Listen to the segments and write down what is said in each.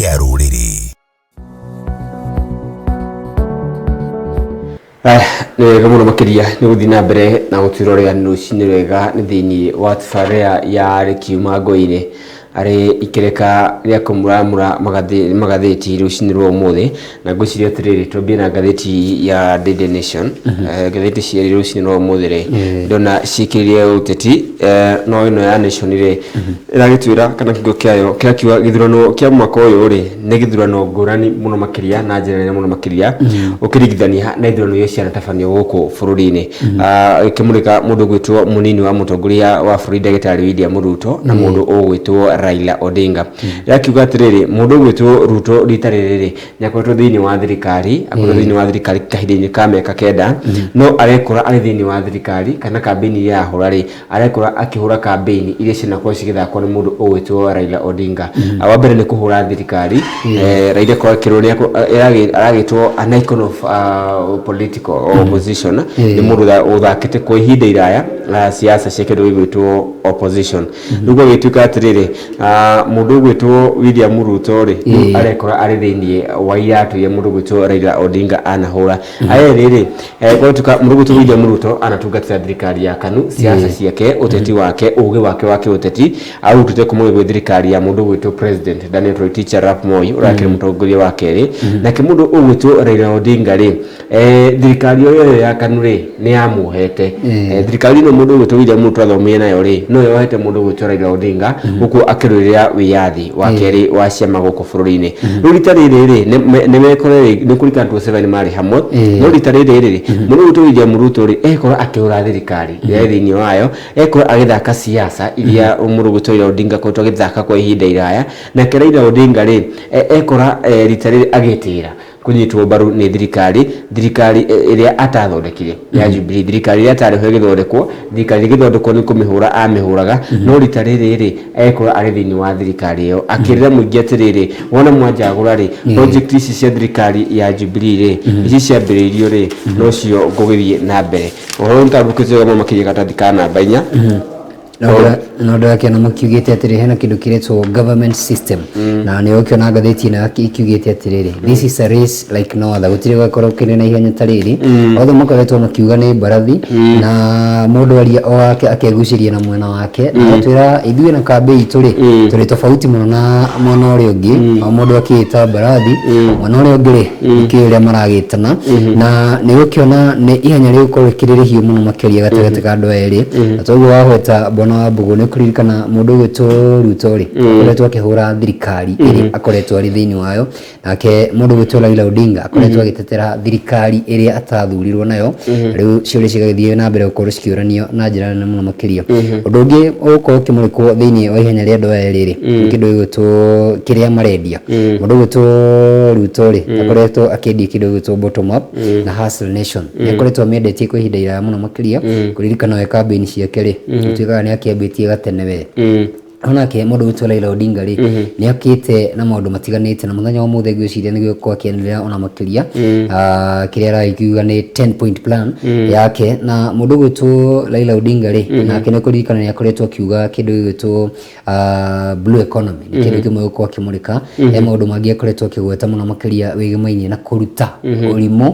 Kĩa rũrĩrĩ. Aya, nĩ wega mũno makĩria nĩ gũthiĩ na mbere na gũtwĩrorera nĩ rũcinĩ rwega nĩ thĩinĩ wa tabarĩra ya Rĩkiuma Ngũi-inĩ arĩ ikereka rĩa kũmuramura magathĩti rũcinĩ rwa ũmũthĩ. Na ngwĩciria atĩrĩrĩ, twambie na ngathĩti ya Daily Nation. Ngathĩti cierĩ rũcinĩ rwa ũmũthĩ rĩ, ndona ciĩkĩrĩire ũteti, no ĩno ya Nation rĩ, ĩragĩtwĩra kana kĩongo kĩayo kĩrakiuga gĩthurano kĩa mwaka ũyũ rĩ, nĩ gĩthurano ngũrani mũno makĩria na njĩra nene mũno makĩria ũkĩringithania na ithurano iria cianatabanio gũkũ bũrũri-inĩ. Ĩkĩmũrĩka mũndũ ũgwĩtwo mũnini wa mũtongoria wa bũrũri ndagĩtarĩ William Ruto na mũndũ ũgwĩtwo Raila Odinga. Ĩrakiuga atĩrĩrĩ, mũndũ ũgwĩtwo Ruto rita rĩrĩ rĩ, nĩ akoretwo thĩinĩ wa thirikari, akoretwo thĩinĩ wa thirikari kahinda-inĩ ka mĩaka kenda, no arekora arĩ thĩinĩ wa thirikari kana kambĩini iria arahũra rĩ, arekora akĩhũra kambĩini iria cianakorwo cigĩthakwo nĩ mũndũ ũgwĩtwo Raila Odinga. Wa mbere nĩ kũhũra thirikari, Raila akorwo akĩrwo nĩ aragĩtwo an icon of political opposition, nĩ mũndũ ũthakĩte kwa ihinda iraya siasa cia kĩndũ gĩgwĩtwo opposition. Rĩu gũgagĩtuĩka atĩrĩrĩ, mũndũ ũgwĩtwo William Ruto rĩ, rĩu arekora arĩ thĩinĩ wa iratũ iria mũndũ ũgwĩtwo Raila Odinga anahũra. Aya erĩ rĩ, gwatuĩka mũndũ ũgwĩtwo William Ruto anatungatĩra thirikari ya KANU, siasa ciake, ũteti wake, ũgĩ wake wa kĩũteti, aũrutĩte kuma gwĩ thirikari ya mũndũ ũgwĩtwo President Daniel Toroitich arap Moi, ũrĩa akĩrĩ mũtongoria wa kerĩ. Nake mũndũ ũgwĩtwo Raila Odinga rĩ, thirikari o ĩyo ya KANU rĩ, nĩ yamuohete. Thirikari ĩno mũndũ ũgwĩtwo William Ruto athomire nayo rĩ, no yohete mũndũ ũgwĩtwo Raila Odinga gũkũ akĩrũĩrĩra wĩyathi wa kerĩ wa ciama gũkũ bũrũri-inĩ. Rĩu rita rĩrĩ rĩ, nĩ mekorire nĩ kũririkana 2007 marĩ hamwe, no rita rĩrĩ rĩ, mũndũ ũgwĩtwo William Ruto rĩ, ekora akĩhũra thirikari ĩrĩa ĩ thĩinĩ wayo, ekora agĩthaka siasa iria mũndũ ũgwĩtwo Raila Odinga akoretwo agĩthaka kwa ihinda iraya. Nake Raila Odinga rĩ, ekora rita rĩrĩ agĩtĩĩra kũnyitwo mbaru nĩ thirikari, thirikari ĩrĩa atathondekire ya Jubilee, thirikari ĩrĩa atarĩ ho ĩgĩthondekwo, thirikari ĩgĩthondekwo nĩ kũmĩhũra amĩhũraga, no rita rĩrĩ rĩ, ekora arĩ thĩinĩ wa thirikari ĩyo akĩrĩra mũingĩ atĩrĩrĩ, wona mwanjagũra rĩ, project ici cia thirikari ya Jubilee rĩ, ici ciambĩrĩirio rĩ, nocio ngũgĩthiĩ na mbere. Ũhoro ũyũ nĩtambũkĩtio wega mũno makĩria karatathi ka namba inya. No ndĩrakĩona makiugĩte atĩrĩ hena kĩndũ kĩretwo government system, na nĩ ũkĩona ngathĩti ĩno ikiugĩte atĩrĩrĩ, "This is a race like no other." Gũtirĩ gwakorwo kĩrĩ na ihenya ta rĩrĩ. Othe makoretwo makiuga nĩ mbarathi na mũndũ aria o wake akegucĩria na mwena wake na agatwĩra ithuĩ na kambĩ itũ rĩ, tũrĩ tofauti mũno na mwena ũrĩa ũngĩ. O mũndũ akĩĩta mbarathi, mwena ũrĩa ũngĩ rĩ, nĩkĩĩ ũrĩa maragĩtana. Na nĩ ũkĩona nĩ ihenya rĩgũkorwo rĩkĩrĩ rĩhiũ mũno makĩria gatagatĩ ka andũ aya erĩ. Na toguo wahweta bwana wa Mbũgũ, nĩ ũkũririkana mũndũ ũgwĩtwo Ruto rĩ, akoretwo akĩhũra thirikari ĩrĩa akoretwo arĩ thĩinĩ wayo, nake mũndũ ũgwĩtwo Raila Odinga akoretwo agĩtetera thirikari ĩrĩa atathurirwo nayo. Rĩu ciũria cigagĩthiĩ na mbere gũkorwo cikĩũranio na njĩra nene mũno makĩria. Ũndũ ũngĩ ũgũkorwo ũkĩmũrĩkwo thĩinĩ wa ihenya rĩa andũ aya erĩ rĩ, nĩ kĩndũ gĩgwĩtwo kĩrĩa marendia. Mũndũ ũgwĩtwo Ruto rĩ, akoretwo akĩendia kĩndũ gĩgwĩtwo bottom up na hustle nation. Nĩ akoretwo amĩendetie kwa ihinda iraya mũno makĩria. Kũririkana we kambĩini ciake rĩ, gũtuĩkaga nĩ akĩambĩtie gatene we. Onake mũndũ ũgwĩtwo Raila Odinga rĩ, nĩ okĩte na maũndũ matiganĩte, na mũthenya wa ũmũthĩ ngwĩciria nĩ gũkorwo akĩanĩrĩra ona makĩria kĩrĩa arakiuga nĩ 10 point plan yake. Na mũndũ ũgwĩtwo Raila Odinga rĩ, nake nĩ kũririkana nĩ akoretwo akiuga kĩndũ gĩgwĩtwo blue economy nĩ kĩndũ kĩmwe gũkorwo akĩmũrĩka. He maũndũ mangĩ akoretwo akĩgweta mũno makĩria wĩgĩmainie na kũruta ũrimũ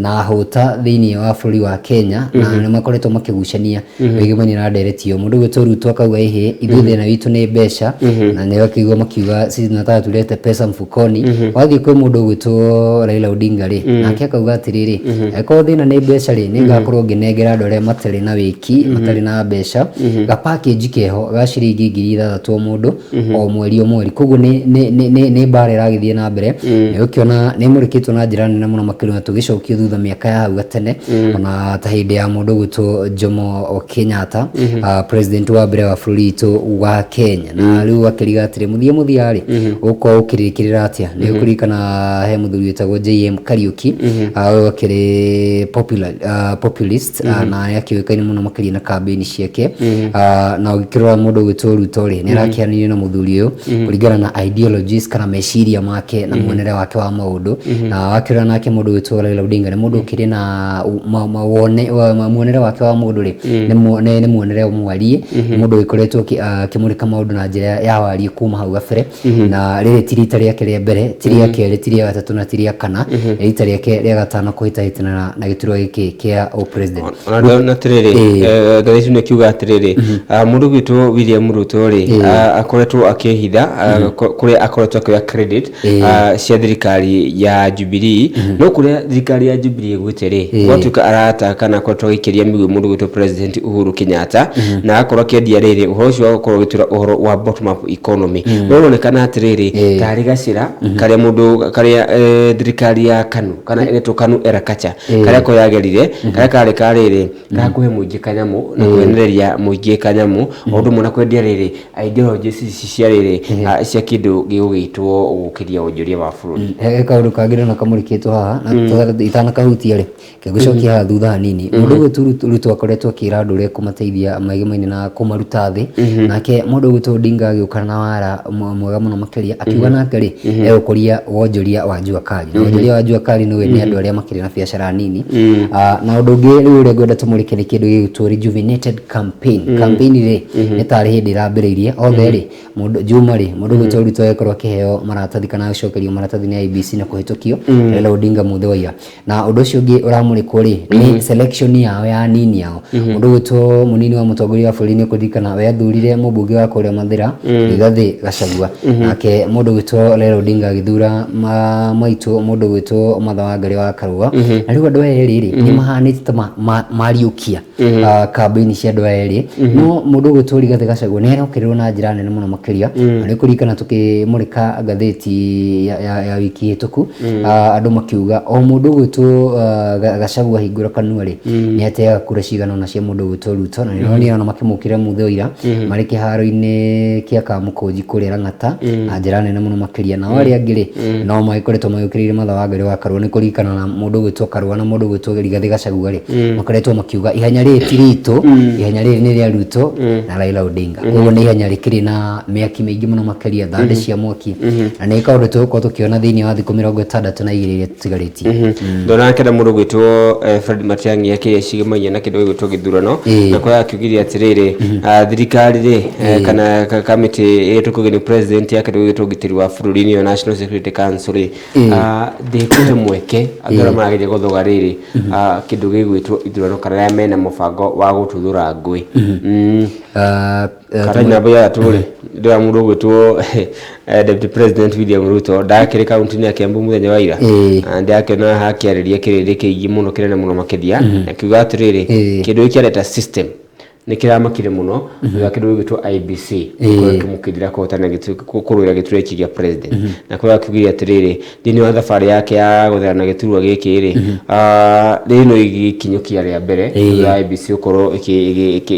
na hũta thĩinĩ wa bũrũri wa Kenya, na nĩ makoretwo makĩgucania wĩgĩmainie na ndereti ĩyo. Mũndũ ũgwĩtwo Ruto akauga ĩhĩ, ithuĩ thĩna witũ nĩ mbeca, na nĩ akĩigua makiuga sisi tunataka tulete pesa mfukoni. Wathiĩ kwĩ mũndũ ũgwĩtwo Raila Odinga rĩ, nake akauga atĩrĩrĩ, angĩkorwo thĩna nĩ mbeca rĩ, nĩ ngakorwo ngĩnengera andũ arĩa matarĩ na wĩki, matarĩ na mbeca, ga package keho ga ciringi 6000 o mũndũ o mweri o mweri. Koguo nĩ mbara ĩragĩthiĩ na mbere. Nĩ ũkĩona nĩ ĩmũrĩkĩtwo na njĩra nene mũno makĩria, na tũgĩcokio thutha mĩaka ya hau gatene, ona ta hĩndĩ ya mũndũ ũgwĩtwo Jomo Kenyatta, president wa mbere wa bũrũri witũ wa Kenya. Na rĩu akĩriga atĩrĩ, mũthia mũthia rĩ, ũgũkorwo ũkĩrĩkĩrĩra atĩa? Nĩ ũkũririkana he mũthuri wĩtagwo JM Kariuki, ũyũ akĩrĩ popular, populist, na nĩ akĩũĩkaine mũno makĩria na kambĩini ciake. Na ũngĩkĩrora mũndũ ũgwĩtwo Ruto rĩ, nĩ arakĩhananio na mũthuri ũyũ kũringana na ideologies kana meciria make na muonere wake wa maũndũ. Na wakĩrora nake mũndũ ũgwĩtwo Raila Odinga nĩ mũndũ ũkĩrĩ na mawone muonere wake wa maũndũ rĩ, nĩ muonere mwariĩ, nĩ mũndũ ũgĩkoretwo akĩmũrĩka. agĩka maũndũ na njĩra ya wariĩ kuma hau gabere, na rĩrĩ ti rita rĩake rĩa mbere, ti rĩa kerĩ, ti rĩa gatatũ na ti rĩa kana, nĩ rita rĩake rĩa gatano kũhĩtahĩtana na gĩturwa gĩkĩ kĩa ũ-president. Ona ndona atĩrĩrĩ, ngathĩti ĩno ĩkiuga atĩrĩrĩ, mũndũ ũgwĩtwo William Ruto rĩ, akoretwo akĩhitha kũrĩa akoretwo akĩoya credit cia thirikari ya Jubilee, no kũrĩa thirikari ya Jubilee ĩgwĩte rĩ, gwatuĩka arata kana akoretwo agĩikĩria mĩguĩ mũndũ ũgwĩtwo President Uhuru Kenyatta, na agakorwo akĩendia rĩrĩ ũhoro ũcio wa gũkorwo ũgĩtwĩra ũhoro wa bottom up economy, no ũronekana atĩrĩrĩ, tarĩ gacĩra karĩa mũndũ karĩa thirikari ya KANU kana ĩretwo KANU era kacha karĩa ko yagerire, karĩa karĩ ka rĩrĩ ga kũhe mũingĩ kanyamũ na kũhenereria mũingĩ kanyamũ, o ũndũ ũmwe na kwendia rĩrĩ ideologies ici cia rĩrĩ cia kĩndũ gĩgũgĩtwo gũkĩria wonjoria wa bũrũri. He kaũndũ kangĩ ndĩrona kamũrĩkĩtwo haha na itanakahutia rĩ, ngũcokia haha thutha hanini. Mũndũ ũgwĩtwo Ruto akoretwo akĩra andũ ũrĩa ekũmateithia megemaine na kũmaruta thĩ, nake mũndũ ũgwĩtwo Odinga agĩũka na wara mwega mũno makĩria, akiuga nake rĩ, egũkũria wonjoria wa jua kali, na wonjoria wa jua kali nĩ nĩ andũ arĩa makĩrĩ na biacara nini. Na ũndũ ũngĩ rĩu ũrĩa ngwenda tũmũrĩke nĩ kĩndũ gĩgwĩtwo rejuvenated campaign. Campaign rĩ, nĩ tarĩ hĩndĩ ĩrambĩrĩirie othe rĩ, mũndũ Juma rĩ, mũndũ ũgwĩtwo Ruto agĩkorwo akĩheo maratathi kana agĩcokerio maratathi nĩ IEBC na kũhĩtũkio, Raila Odinga mũthĩ wa ira. Na ũndũ ũcio ũngĩ ũramũrĩkwo rĩ, nĩ selection yao ya anini ao. Mũndũ ũgwĩtwo mũnini wa mũtongoria wa bũrũri nĩ ũkũririkana we athurire mũmbunge wa kũrĩa Mathĩra, Rigathĩ Gachagua, nake mũndũ ũgwĩtwo Raila Odinga agĩthura maitũ mũndũ ũgwĩtwo Martha Wangari wa Karua. Na rĩu andũ aya erĩ rĩ, nĩ mahanĩte ta mariũkia kambĩini cia andũ aya erĩ, no mũndũ ũgwĩtwo Rigathĩ Gachagua nĩ arokĩrĩrwo na njĩra nene mũno makĩria. Na nĩ ũkũririkana tũkĩmũrĩka ngathĩti ya wiki hĩtũku, andũ makiuga o mũndũ ũgwĩtwo Gachagua ahingũra kanua rĩ, nĩ ateaga kura cigana ũna cia mũndũ ũgwĩtwo Ruto. Na nĩronire ona makĩmũkĩrĩra mũthĩ wa ira marĩ kĩharo-inĩ kĩa Kamũkũnji kũrĩa Lang'ata na njĩra nene mũno makĩria. Nao arĩa angĩ rĩ, no magĩkoretwo magĩũkĩrĩire Martha Wangari wa Karua. Nĩ kũririkana na mũndũ ũgwĩtwo Karua na mũndũ ũgwĩtwo Rigathĩ Gachagua rĩ, makoretwo makiuga ihenya rĩrĩ ti ritũ, ihenya rĩrĩ nĩ rĩa Ruto na Raila Odinga. Koguo nĩ ihenya rĩkĩrĩ na mĩaki mĩingĩ mũno makĩria, thandĩ cia mwaki, na nĩ kaũndũ tũgũkorwo tũkĩona thĩinĩ wa thikũ 62 iria tũtigarĩtie. Ndona kenda mũndũ ũgwĩtwo Fred Matiang'i akĩrĩa cigemagia na kĩndũ gĩgwĩtwo gĩthurano, na kwa akiugire atĩrĩrĩ, thirikari rĩ, kana kamĩtĩ ĩrĩa tũkuge nĩ president ya kĩndũ gĩgwĩtwo ũgitĩri wa bũrũri, nĩyo National Security Council rĩ, ndĩkũhe mweke andũ arĩa marageria gũthoga rĩrĩ kĩndũ gĩgwĩtwo ithurano kana arĩa mena mũbango wa gũtuthũra ngũĩ. Kana namba ithatũ rĩ, ndĩra mũndũ ũgwĩtwo Deputy President William Ruto ndakĩrĩ kaunti-inĩ ya Kiambu mũthenya wa ira. Ndakĩona hakĩarĩria kĩrĩndĩ kĩingĩ mũno kĩnene mũno makĩria, akiuga atĩrĩrĩ, kĩndũ gĩkĩ areta system nĩ kĩramakire mũno thutha wa kĩndũ gĩgwĩtwo IEBC gũkorwo ĩkĩmũkindĩra kũhotana kũrũĩra gĩturwa gĩkĩ gĩa president, na kũrĩa akiugire atĩrĩrĩ, thĩinĩ wa thabarĩ yake ya gũtherana gĩturwa gĩkĩ rĩ, rĩrĩ no ikinyũkia rĩa mbere thutha wa IEBC gũkorwo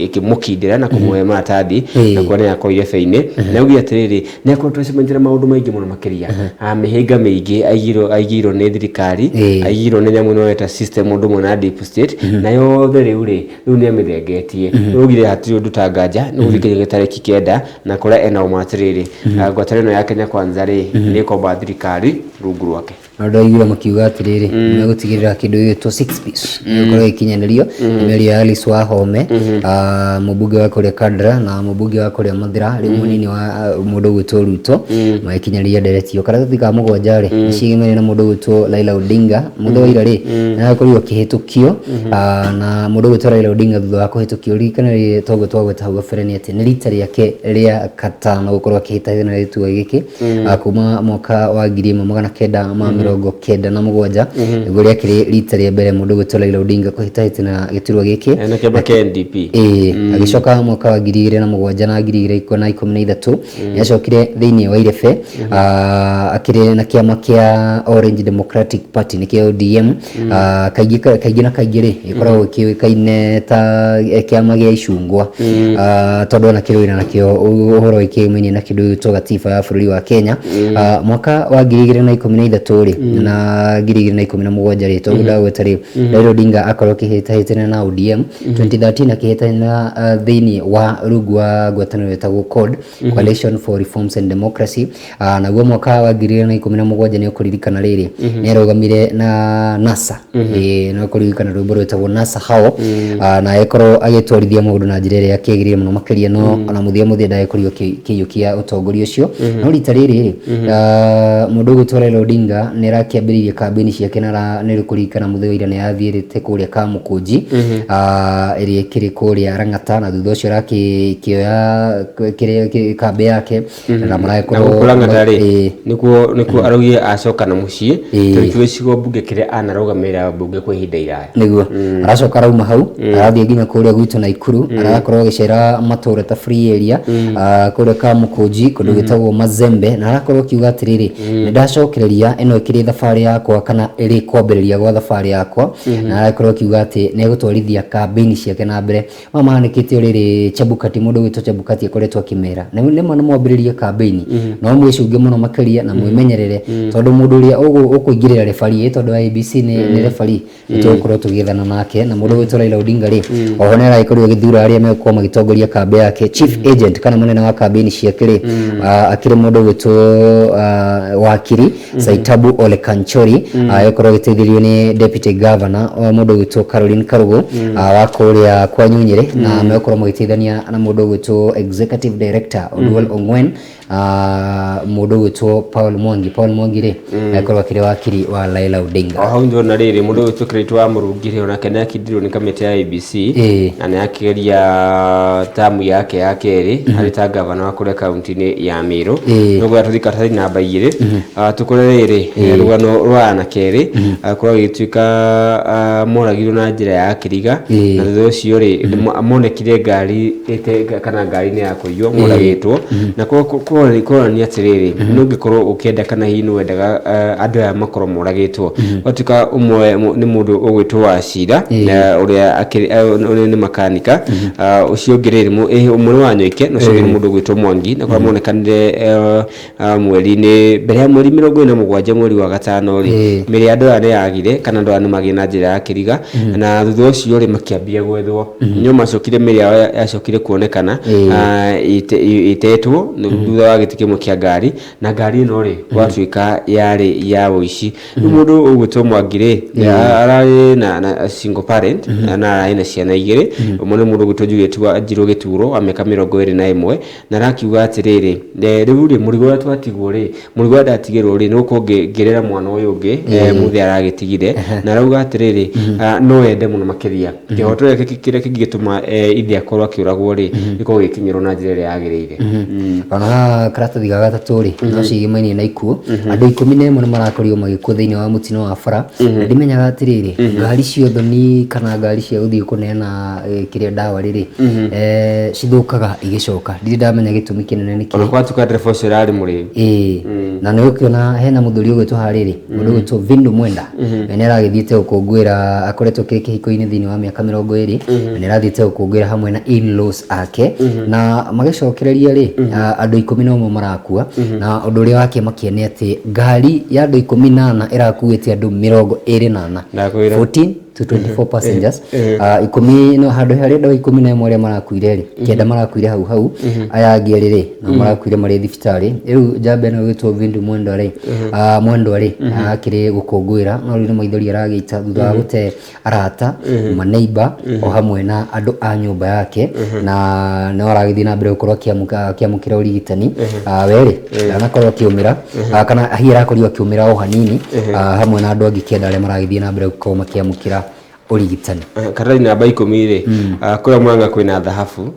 ĩkĩmũkindĩra na kũmũhe maratathi na kuona nĩ akorwo irebe-inĩ. Na augire atĩrĩrĩ, nĩ akoretwo acemania na maũndũ maingĩ mũno makĩria, mĩhĩnga mĩingĩ aigĩirwo nĩ thirikari, aigĩirwo nĩ nyamũ ĩno eta system ũndũ ũmwe na deep state, na yothe rĩu rĩ, rĩu nĩ amĩthengetie. Rĩu augire hatirĩ ũndũ ta nganja nĩ gũthiĩ nginya tarĩki 9, na kũrĩa ena ũma atĩrĩrĩ, ngwatanĩro ĩno ya Kenya Kwanza rĩ, nĩ ĩkomba thirikari rungu rwake. Na ndaiguire makiuga atĩrĩrĩ, megũtigĩrĩra kĩndũ gĩgwĩtwo six piece gĩkorwo gĩkinyanĩrio. Nĩ mĩario ya Alice Wahome, mũmbunge wa kũrĩa Kandara na mũmbunge wa kũrĩa Mathĩra, rĩu mũnini wa mũndũ ũgwĩtwo Ruto, magĩkinyanĩria ndereti ĩyo. Karatathi ka mũgwanja rĩ, nĩciĩgĩmaine na mũndũ ũgwĩtwo Raila Odinga. Mũthĩ wa ira rĩ, nĩarakorirwo akĩhĩtũkio, na mũndũ ũgwĩtwo Raila Odinga thutha wa kũhĩtũkio, ririkana rĩrĩa toguo twagweta hau gabere nĩ atĩ nĩ rita rĩake rĩa gatano gũkorwo akĩhĩtahĩtana gĩturwa gĩkĩ, kuma mwaka wa 1997, nĩguo rĩakĩrĩ rita rĩa mbere mũndũ ũgwĩtwo Raila Odinga kũhĩtahĩtana gĩturwa gĩkĩ na kĩama kĩa NDP. Ĩĩ, agĩcoka mwaka wa 2007 na 2013 nĩacokire thĩinĩ wa irebe, akĩrĩ na kĩama kĩa Orange Democratic Party, nĩkĩo ODM. Kaingĩ kaingĩ na kaingĩ rĩ, gĩkoragwo gĩkĩũĩkaine ta kĩama gĩa icungwa, tondũ ona kĩrũĩra nakĩo ũhoro wĩkĩmaine na kĩndũ gĩgwĩtwo gatiba ya bũrũri wa Kenya. Mwaka wa 2013 rĩ, rĩ na 2017 rĩ, tondũ ndagweta rĩ, Raila Odinga akorwo akĩhĩtahĩtana na ODM 2013, akĩhĩtahĩtana thĩinĩ wa rungu wa ngwatanĩro ĩtagwo CORD, Coalition for Reforms and Democracy. Naguo mwaka wa 2017, nĩ ũkũririkana rĩrĩ, nĩ arũgamire na NASA. Ĩĩ, nĩ ũkũririkana rwĩmbo rwĩtagwo NASA hao. Na agĩkorwo agĩtwarithia maũndũ na njĩra ĩrĩa yakĩagĩrĩire mũno makĩria, no ona mũthia mũthia ndagĩkorirwo akĩiyũkia ũtongoria ũcio. No rita rĩrĩ rĩ, mũndũ ũgwĩtwo Raila Odinga nĩ arakĩambĩrĩirie kambĩini ciake na nĩ ũkũririkana mũthenya wa ira nĩ athiĩrĩte kũrĩa Kamũkũnji, ĩrĩa ĩkĩrĩ kũrĩa Lang'ata, na thutha ũcio arakĩoya kĩrĩa kambĩ yake na na maragĩkorwo gũkũ Lang'ata rĩ, nĩkuo araugire acoka na mũciĩ, tondũ kĩo gĩcigo mbunge kĩrĩa anarũgamĩrĩra mbunge kwa ihinda iraya. Nĩguo aracoka, arauma hau, arathiĩ nginya kũrĩa gwitũ Naikuru, arakorwo agĩcera matũra ta Free Area, kũrĩa Kamũkũnji, kũndũ gwĩtagwo Mazembe, na arakorwo akiuga atĩrĩrĩ, nĩ ndacokereria, ĩno ĩkĩrĩ thabarĩ yakwa kana ĩrĩ kwambĩrĩria gwa thabarĩ yakwa, na arakorwo akiuga atĩ nĩ egũtwarithia kambĩini ciake na mbere. Maya mahanĩkĩte o rĩrĩ, Chebukati, mũndũ ũgwĩtwo Chebukati akoretwo akĩmera nĩma nĩ mwambĩrĩrie kambĩini, no mwĩcunge mũno makĩria na mwĩmenyerere, tondũ mũndũ ũrĩa ũkũingĩrĩra referee, tondũ IEBC nĩ referee, nĩ tũgũkorwo tũgĩethana nake. Na mũndũ ũgwĩtwo Raila Odinga rĩ, oho nĩ aragĩkorirwo agĩthura arĩa megũkorwo magĩtongoria kambĩ yake. Chief agent kana mũnene wa kambĩini ciake rĩ, akĩrĩ mũndũ ũgwĩtwo wakiri Saitabu Ole Kanchori, agĩkorwo agĩteithĩrĩrio nĩ deputy governor, mũndũ ũgwĩtwo Caroline Karugu, wa kũrĩa kwa Nyunyĩrĩ, na megũkorwo magĩteithania na mũndũ ũgwĩtwo executive director Oduol Ong'wen, mũndũ ũgwĩtwo Paul Mwangi. Paul Mwangi rĩ, agĩkorwo akĩrĩ wakiri wa Raila Odinga. O hau ndĩrona rĩrĩ, mũndũ ũyũ tũkĩrĩtwo wa Mũrungi rĩ, onake nĩ akindirwo nĩ kamĩtĩ ya IEBC na nĩ akĩgeria tamu yake ya kerĩ arĩ ta gavana wa kũrĩa kaunti-inĩ ya Meru. Nĩguo tũthiĩ karatathi namba 2, tũkore rĩrĩ rũgano rwa anake erĩ kũrĩa gĩgĩtuĩka moragirwo na njĩra ya kĩriga, na thutha ũcio rĩ, monekire ngari kana ngari-inĩ ya kũiywo moragĩtwo, na kuonania atĩrĩrĩ, nĩ ũngĩkorwo ũkĩenda kana hihi nĩ wendaga andũ aya makorwo moragĩtwo. Gwatuĩka ũmwe nĩ mũndũ ũgwĩtwo Wacira, na ũrĩa ũrĩa nĩ makanika. Ũcio ũngĩ rĩrĩ, ũmwe nĩ Wanyoike na ũcio ũngĩ nĩ mũndũ ũgwĩtwo Mwangi, na kũrĩa monekanire mweri-inĩ mbere ya mweri 27 mweri wa gatano rĩ, mĩrĩ ya andũ aya nĩ yagire kana andũ aya nĩ magire na njĩra ya kĩriga, na thutha ũcio rĩ, makĩambia gwethwo, no macokire mĩrĩ yao yacokire kuonekana ĩtetwo thutha wa gĩtĩ kĩmwe kĩa ngari, na ngari ĩno rĩ, gwatuĩka yarĩ ya ũici. Rĩu mũndũ ũgwĩtwo Mwangi rĩ, ararĩ na single parent na ararĩ na ciana igĩrĩ. Ũmwe nĩ mũndũ ũgwĩtwo Juliet wa Njirũ Gĩturo wa mĩaka 21, na arakiuga atĩrĩrĩ, rĩu rĩ, mũrigo ũrĩa twatigwo rĩ, mũrigo ũrĩa ndatigĩrwo rĩ, nĩ gũkorwo ngĩrera mwana ũyũ ũngĩ, mũthee aragĩtigire. Na arauga atĩrĩrĩ, no ende mũno makĩria kĩhoto kĩrĩa kĩngĩgĩtũma ithe akorwo akĩũragwo rĩ, gĩkorwo gĩgĩkinyĩrwo na njĩra ĩrĩa yagĩrĩire. Ona haha karatathi ga gatatũ rĩ, no cigĩmainie na ikuũ. Andũ 11 nĩ marakorirwo magĩkua thĩinĩ wa mũtino wa bara, na ndimenyaga atĩrĩrĩ, ngari cia ũthoni kana ngari cia gũthiĩ kũneana kĩrĩa ndawa rĩrĩ, cithũkaga igĩcoka. Ndirĩ ndamenya gĩtũmi kĩnene nĩ Ona kĩĩ. Gwatuĩka ndereba ũcio ũrarĩ mũrĩu. Ĩĩ, na nĩ ũkĩona hena mũthuri ũgwĩtwo harĩrĩ, mũndũ ũgwĩtwo Vindu Mwenda, we nĩ aragĩthiĩte gũkũngũĩra, akoretwo kĩ kĩhiko-inĩ thĩinĩ wa mĩaka 20, na nĩ arathiĩte gũkũngũĩra hamwe na in-laws ake, na magĩcokereria rĩ, andũ 11 marakua. Na ũndũ ũrĩa wakĩmakia nĩ atĩ ngari ya andũ 14 ĩrakuĩte andũ 24. Ndakwĩra. 14 to 24 passengers. Ikũmi no handũ harĩa andũ 11 arĩa marakuire rĩ, kenda marakuire hau hau, aya angĩ erĩ rĩ, nao marakuire marĩ thibitarĩ. Rĩu njamba ĩno ĩgwĩtwo Vindu Mwendwa rĩ, Mwendwa rĩ, akĩrĩ gũkũngũĩra, no rĩu nĩ maithori aragĩita thutha wa gũte arata, maneiba, o hamwe na andũ a nyũmba yake, na no aragĩthiĩ na mbere gũkorwo akĩamũkĩra ũrigitani. We rĩ, ndanakorwo akĩũmĩra, kana hihi arakorirwo akĩũmĩra o hanini, hamwe na andũ angĩ kenda arĩa maragĩthiĩ na mbere gũkorwo makĩamũkĩra ũrigitani. Karatathi namba 10 rĩ, kũrĩa Murang'a kwĩna thahabu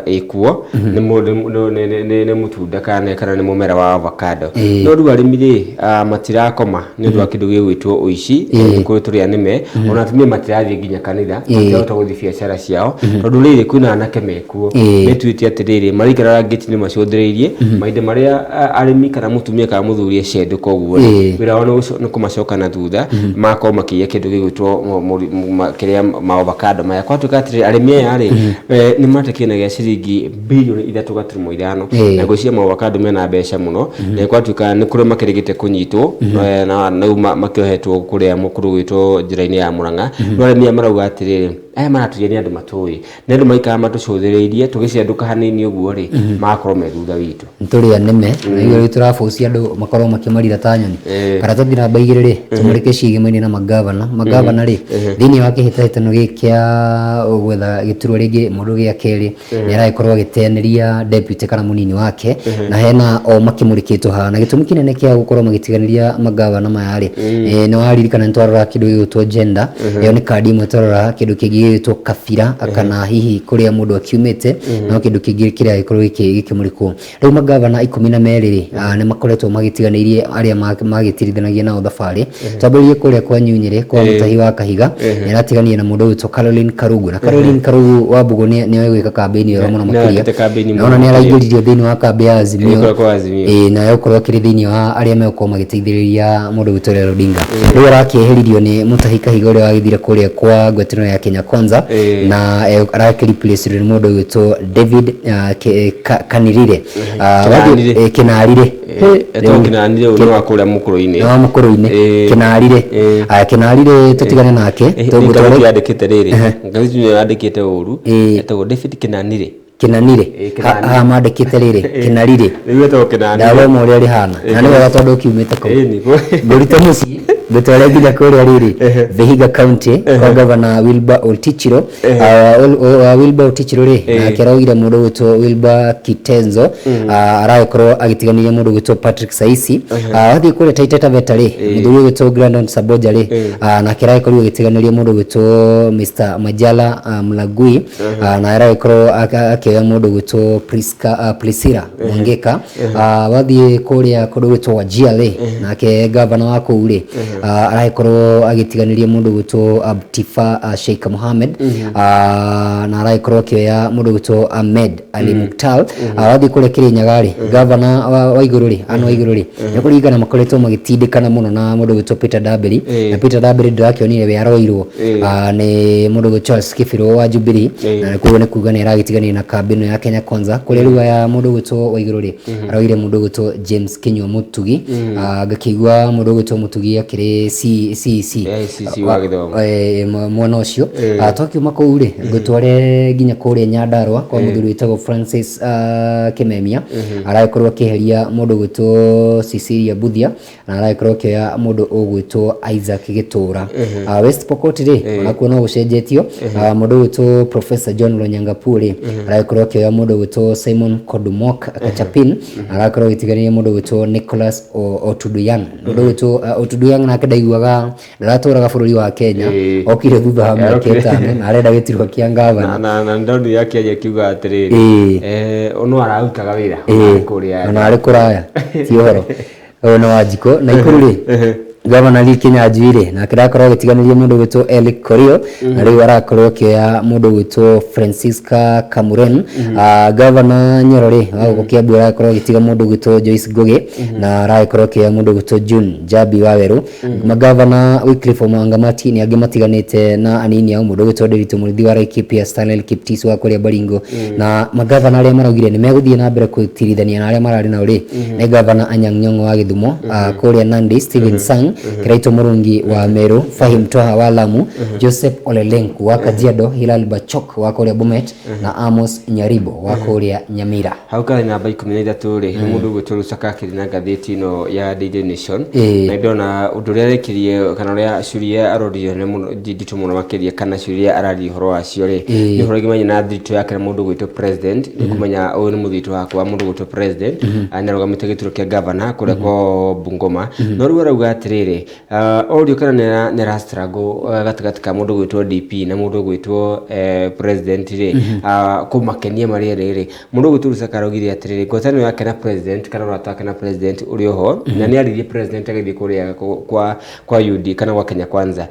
ĩkuo, nĩ mũtunda kana nĩ mũmera wa avocado. No rĩu arĩmi rĩ, matirakoma nĩ ũndũ wa kĩndũ gĩgwĩtwo ũici. Kũrĩ tũrĩa nĩme ona atumia matirathiĩ nginya kanitha, matirahota gũthiĩ biacara ciao, tondũ rĩrĩ, kwĩna anake mekuo metuĩte atĩrĩrĩ, maraikaraga ngĩti-inĩ macũthĩrĩirie mahinda marĩa arĩmi kana mũtumia kana mũthuri acendũka ũguo rĩ, wĩra wao nĩ kũmacoka na thutha, magakorwo makĩiya kĩndũ gĩgwĩtwo kĩrĩa maovacado maya. Kwatuĩka atĩrĩrĩ, arĩmi aya rĩ, nĩ mate kĩgĩna gĩa ciringi bilioni 3.5. Na ngwĩciria maovacado mena mbeca mũno, na kwatuĩka nĩ kũrĩ makĩrĩgĩte kũnyitwo, na rĩu makĩohetwo kũrĩa mũkuru gwitũ njĩra-inĩ ya Mũrang'a. No arĩmi aya marauga atĩrĩrĩ, aya maratuia nĩ andũ matũĩ, nĩ andũ maikaraga matũcũthĩrĩirie, tũgĩcendũka hanini ũguo rĩ, magakorwo me thutha witũ. Nĩtũrĩ anĩme na igũrũ rĩu tũrabocia andũ makorwo makĩmarira ta nyoni. Karatathi namba 2 rĩ, tũmũrĩke ciĩgemaine na magavana. Magavana rĩ, thĩinĩ wa kĩhĩtahĩtano gĩkĩ kĩa gwetha gĩturwa rĩngĩ mũndũ gĩa kerĩ, nĩ aragĩkorwo agĩteanĩria deputy kana mũnini wake, na hena o makĩmũrĩkĩtwo haha. Na gĩtũmi kĩnene kĩa gũkorwo magĩtiganĩria magavana maya rĩ, nĩ waririkana nĩ twarora kĩndũ gĩgwĩtwo gender, ĩyo nĩ kandi ĩmwe twarora, kĩndũ kĩngĩ gĩgwĩtwo kabira kana hihi kũrĩa mũndũ akiumĩte, no kĩndũ kĩngĩ kĩrĩa gĩkorwo gĩkĩmũrĩkwo. Rĩu magavana 12 rĩ, nĩ makoretwo magĩtiganĩirie arĩa magĩtirithanagia nao thabarĩ. Twambĩrĩrie kũrĩa kwa Nyunyĩrĩ kwa Mũtahi wa Kahiga, nĩ aratiganire na mũndũ ũgwĩtwo Caroline Karugu. Na Caroline Karugu wa Mbũgũ nĩoĩ gwĩka kambĩini wega mũno Nĩ makĩria. arekĩte kambĩini Na mũno ona nĩ makĩria. araingĩririo thĩinĩ wa kambĩ ya Azimio. Kũrĩa kwa Azimio. Ĩĩ, na egũkorwo akĩrĩ thĩinĩ wa arĩa megũkorwo magĩteithĩrĩria mũndũ ũgwĩtwo Raila Odinga. Rĩu arakĩeheririo nĩ Mũtahi Kahiga ũrĩa wagĩthire kũrĩa kwa ngwatanĩro ya Kenya Kwanza, na arakĩ replace nĩ mũndũ ũgwĩtwo David Kanirire. Kĩnarire. Kĩnarire. Etagwo Kĩnarire, ũyũ nĩ wa kũrĩa mũkũrũ-inĩ. Nĩ wa mũkũrũ-inĩ. Kĩnarire. Aya, Kĩnarire tũtigane nake. Nĩ Tũgũtware- ngathĩti yandĩkĩte rĩrĩ, ngathĩti ĩno yandĩkĩte ũru. Etagwo David Kĩnanire. Kĩnanire. Kĩnanire. Haha mandĩkĩte rĩrĩ Kĩnarire. Rĩu etagwo Kĩnanire. Ndathoma ũrĩa rĩhana na nĩ wega tondũ ũkiumĩte kũu. Nĩguo. Ngũrute mũciĩ ngũtware nginya kũrĩa rĩrĩ Vihiga County kwa gavana Wilbur Otichilo. Wilbur Otichilo rĩ, nake araugire mũndũ ũgwĩtwo Wilbur Kitenzo, aragĩkorwo agĩtiganĩria mũndũ ũgwĩtwo Patrick Saisi. Wathiĩ kũrĩa Taita Taveta rĩ, mũthuri ũgwĩtwo Grandon Saboja rĩ, nake aragĩkorwo agĩtiganĩria mũndũ ũgwĩtwo Mr Majala Mlagui, na aragĩkorwo akĩoya mũndũ ũgwĩtwo Priscilla Mwangeka. Wathiĩ kũrĩa kũndũ gwĩtwo Wajir rĩ, nake gavana wa kũu rĩ, aragĩkorwo agĩtiganĩria mũndũ ũgwĩtwo Abtifa Sheikh Mohamed, na aragĩkorwo akĩoya mũndũ ũgwĩtwo Ahmed Ali Muktar. Wathiĩ kũrĩa Kĩrĩnyaga rĩ, gavana wa igũrũ rĩ, Anne wa igũrũ rĩ, nĩ kũringana makoretwo magĩtindĩkana mũno na mũndũ ũgwĩtwo Peter Ndambĩri, na Peter Ndambĩri ndĩrakĩonire we aroirwo nĩ mũndũ ũgwĩtwo Charles Kĩbirũ wa Jubilee, na koguo nĩ kuga nĩ aragĩtiganire na kambĩ ĩno ya Kenya Kwanza. Kũrĩa rĩu aya mũndũ ũgwĩtwo wa igũrũ rĩ, aroire mũndũ ũgwĩtwo James Kinyua Mũtugi. Ngakĩigua mũndũ ũgwĩtwo Mũtugi akĩrĩ CEC. CEC wa gĩthomo. Mwena ũcio. Twakiuma kũu rĩ, ngũtware nginya kũrĩa Nyandarua kwa mũthuri wĩtagwo Francis Kimemia. Aragĩkorwo akĩeheria mũndũ ũgwĩtwo Cecilia Mbuthia na aragĩkorwo akĩoya mũndũ ũgwĩtwo Isaac Gĩtũra. West Pokot rĩ, onakuo no gũcenjetio. Mũndũ ũgwĩtwo Professor John Lonyangapuo rĩ, aragĩkorwo akĩoya mũndũ ũgwĩtwo Simon Kodumok Kachapin, aragĩkorwo agĩtiganĩria mũndũ ũgwĩtwo Nicholas Otuduyang. Mũndũ ũgwĩtwo Otuduyang nake ndaiguaga ndaratũraga bũrũri wa Kenya, okire thutha wa mĩaka 5 na arenda gĩturwa kĩa ngavana. Na ndonire akĩaria akiuga atĩrĩrĩ, no ararutaga wĩra kũrĩa ona arĩ kũraya, ti ũhoro ũyũ nĩ wa njiko. Na ikuru rĩ, gavana Lee Kinyanjui rĩ, nake arakorwo agĩtiganĩria mũndũ ũgwĩtwo Eric Korio, na rĩu arakorwo akĩoya mũndũ ũgwĩtwo Francisca Kamuren. Gavana Nyoro rĩ, wa gũkũ Kiambu, arakorwo agĩtiga mũndũ ũgwĩtwo Joyce Ngugi na aragĩkorwo akĩoya mũndũ ũgwĩtwo June Jambi Waweru. Magavana Wycliffe Wangamati nĩ angĩ matiganĩte na anini ao, mũndũ ũgwĩtwo Ndiritu Mũrĩithi wa Laikipia, Stanley Kiptis wa kũrĩa Baringo. Na magavana arĩa maraugire nĩ megũthiĩ na mbere gũtirithania na arĩa mararĩ nao rĩ, nĩ gavana Anyang' Nyong'o wa Gĩthumo, kũrĩa Nandi Stephen Sang, Kiraito Mũrungi wa Meru, Fahim Twaha wa Lamu, Joseph Olelenku wa Kajiado, Hilal Bachok wa kũrĩa Bomet na Amos Nyaribo wa kũrĩa Nyamira. Hau karĩ namba 13 rĩ, nĩ mũndũ ũgwĩtwo Lusaka akĩrĩ na ngathĩti ĩno ya Daily Nation. Na ndona ũndũ ũrĩa arekĩrie kana ũrĩa ciũria aroririo nĩ mũno nditũ mũno makĩria, kana ciũria araria ũhoro wacio rĩ, nĩ ũhoro ũngĩmenya na thiritũ yake na mũndũ ũgwĩtwo president. Nĩ kũmenya ũyũ nĩ mũthiritũ wakwa mũndũ ũgwĩtwo president, nĩ arũgamĩte gĩturwa kĩa governor kũrĩa kwa Bungoma. No rĩu arauga atĩrĩrĩ, orio kana nĩ ara struggle gatagatĩ ka mũndũ ũgwĩtwo DP na mũndũ ũgwĩtwo president rĩ, kũmakenia marĩ erĩ rĩ, mũndũ ũgwĩtwo Lusaka araugire atĩrĩrĩ, ngwatanĩro yake na president kana ũrata wake na president ũrĩ oho, na nĩ aririe president agĩthiĩ kũrĩa kwa UD kana gwa Kenya Kwanza.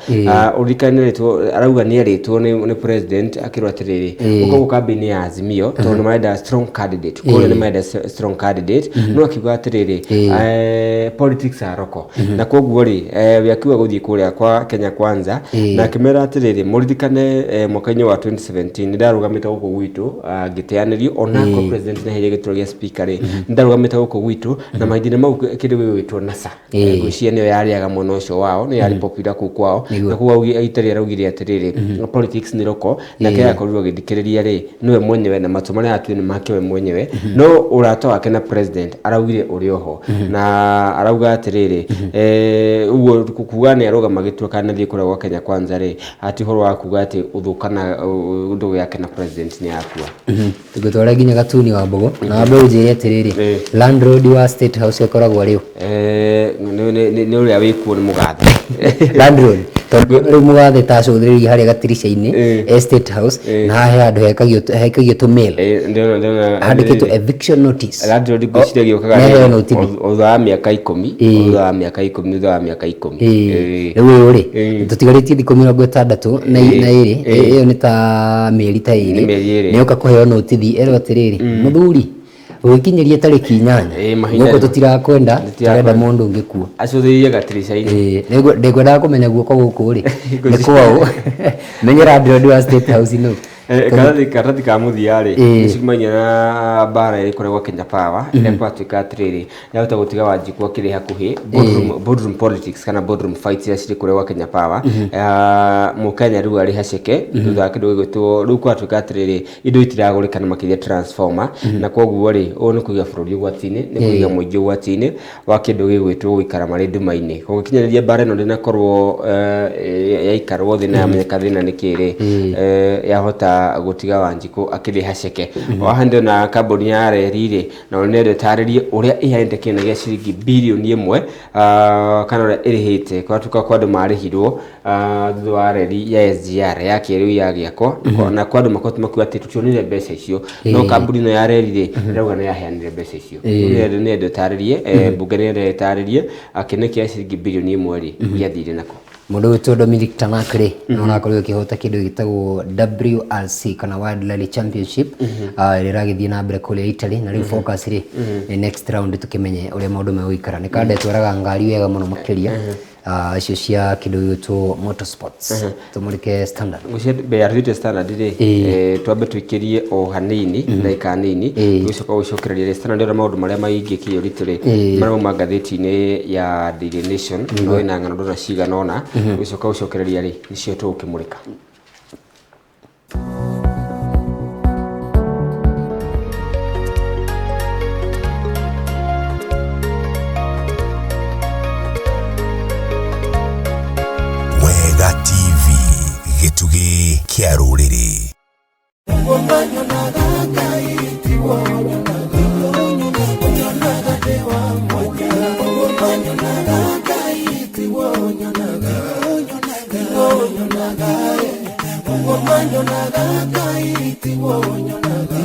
Ũririkane nĩarĩtwo, arauga nĩ arĩtwo nĩ president akĩrwo atĩrĩrĩ, ũka gũkũ kambĩ-inĩ ya Azimio tondũ nĩ marenda strong candidate, kũrĩa nĩ marenda strong candidate. No akiuga atĩrĩrĩ, politics are local, na koguo Koguo rĩ, we akiuga gũthiĩ kũrĩa kwa Kenya Kwanza na akĩmera atĩrĩrĩ, mũririkane mwaka-inĩ wa 2017 nĩ ndarũgamĩte gũkũ gwitũ, ngĩteanĩrio onako president nĩ aheire gĩturwa gĩa speaker rĩ, nĩ ndarũgamĩte gũkũ gwitũ na mahinda-inĩ mau kĩndũ gĩgwĩtwo NASA. Ngwĩciria nĩyo yarĩaga mwena ũcio wao, nĩyo yarĩ popular kũu kwao. Na koguo rita rĩrĩa araugire atĩrĩrĩ, politics nĩ roko, nake akorirwo agĩthikĩrĩria rĩ, nĩwe mwenyewe na matua marĩa atuire nĩ make we mwenyewe, no ũrata wake na president araugire ũrĩ oho, na arauga atĩrĩrĩ, ũguo kuga nĩ arũgama gĩturwa kana nĩ athiĩ kũrĩa gwa Kenya Kwanza rĩ, hati ũhoro wa kuga atĩ ũthũ kana ndũgũ yake na president nĩ yakua. Tũngĩtwara nginya Gatuni wa Mbogo na wambe ũnjĩre atĩrĩrĩ, landlord wa State House akoragwo arĩ ũ? Nĩ ũrĩa wĩkuo nĩ mũgathe. Landlord, tondũ rĩu mũgathe ta acũthĩrĩria harĩa gatirica-inĩ e State House, na haha he handũ hekagio tũmail Ndĩrona handĩkĩtwo eviction notice. Landlord ngwĩciria gĩũkaga Nĩaheo notice. Thutha wa mĩaka 10, thutha wa mĩaka 10, thutha wa mĩaka 10. Rĩu ũyũ rĩ, tũtigarĩtie thikũ 62, ĩyo nĩ ta mĩeri ta Nĩ ĩrĩ. mĩeri ĩrĩ. Nĩoka kũheo notithi erwo atĩrĩrĩ, mũthuri, ũgĩkinyĩria tarĩki 8 Mahinda gũkũ tũtirakwenda, Tũtirakwenda. tũrenda mũndũ ũngĩ kuo. Acũthĩrĩrie gatirica-inĩ. Ndĩkwendaga kũmenya guoko gũkũ rĩ nĩ kwaũ, menye landlord wa State House nũ. Karatathi ka mũthia rĩ, nĩciumagia na mbara ĩrĩa ĩkoragwo Kenya Power, ĩrĩa kwatuĩka atĩrĩrĩ, yahota gũtiga Wanjikũ akĩrĩ hakuhĩ boardroom politics kana boardroom fights iria cirĩ kũrĩa gwa Kenya Power. Mũkenya rĩu arĩ haceke thutha wa kĩndũ gĩgwĩtwo, rĩu kwatuĩka atĩrĩrĩ, indo itiragũrĩka na makĩria transformer, na koguo rĩ, ũũ nĩ kũiga bũrũri ũgwati-inĩ, nĩ kũiga mũingĩ ũgwati-inĩ wa kĩndũ gĩgwĩtwo gũikara marĩ nduma-inĩ. Gũgĩkinyanĩria mbara ĩno ndĩnakorwo yaikarwo thĩ na yamenyeka thĩna nĩ kĩĩ rĩ, yahota gũtiga Wanjikũ akĩrĩ haceke. Waha ndĩrona kambuni ya reri rĩ, na nĩ ĩtarĩrie ũrĩa ĩheanĩte kĩgĩna gĩa ciringi birioni 1, kana ũrĩa ĩrĩhĩte kwatuĩka kwa andũ marĩhirwo, thutha wa reri ya SGR ya kĩrĩu yagĩakwo, na kwa andũ makoretwo makiuga atĩ tũtionire mbeca icio, no kambuni ĩno ya reri rĩ, ĩrauga nĩ yaheanire mbeca icio. Nĩ ĩrenda ĩtarĩrie, mbunge nĩ ĩrenda ĩtarĩrie kĩgĩna kĩa ciringi birioni 1 rĩ, gĩathire nako. Mũndũ wĩtwo Dominic Tanak rĩ, no arakorirwo akĩhota kĩndũ gĩtagwo WRC kana World Rally Championship, ĩrĩa ĩragĩthiĩ na mbere kũrĩa Italy, na rĩu focus rĩ nĩ next round, tũkĩmenye ũrĩa maũndũ megũikara. Nĩ kanda ĩtwaraga ngari wega mũno makĩria, icio cia kĩndũ gĩgwĩtwo motorsports. Tũmũrĩke Standard. Ngwĩciria mbere ya tũthiĩte Standard rĩ, twambe tũikĩrie o hanini, ndagĩka nini, tũgĩcoka gũcokereria rĩ Standard ũrĩa maũndũ marĩa maingĩ kĩũritũ rĩ marauma ngathĩti-inĩ ya Daily Nation, no ĩna ng'ano ndona cigana ũna, tũgĩcoka gũcokereria rĩ, nĩcio tũgũkĩmũrĩka. Wega TV, gĩtugĩ kĩa rũrĩrĩ. Ũmanyonaga Ngai tiwo nyonaga, ũnyonaga ndĩ wa mwanya. Ũmanyonaga Ngai tiwo nyonaga, tiwo nyonaga. Ũmanyonaga Ngai tiwo nyonaga,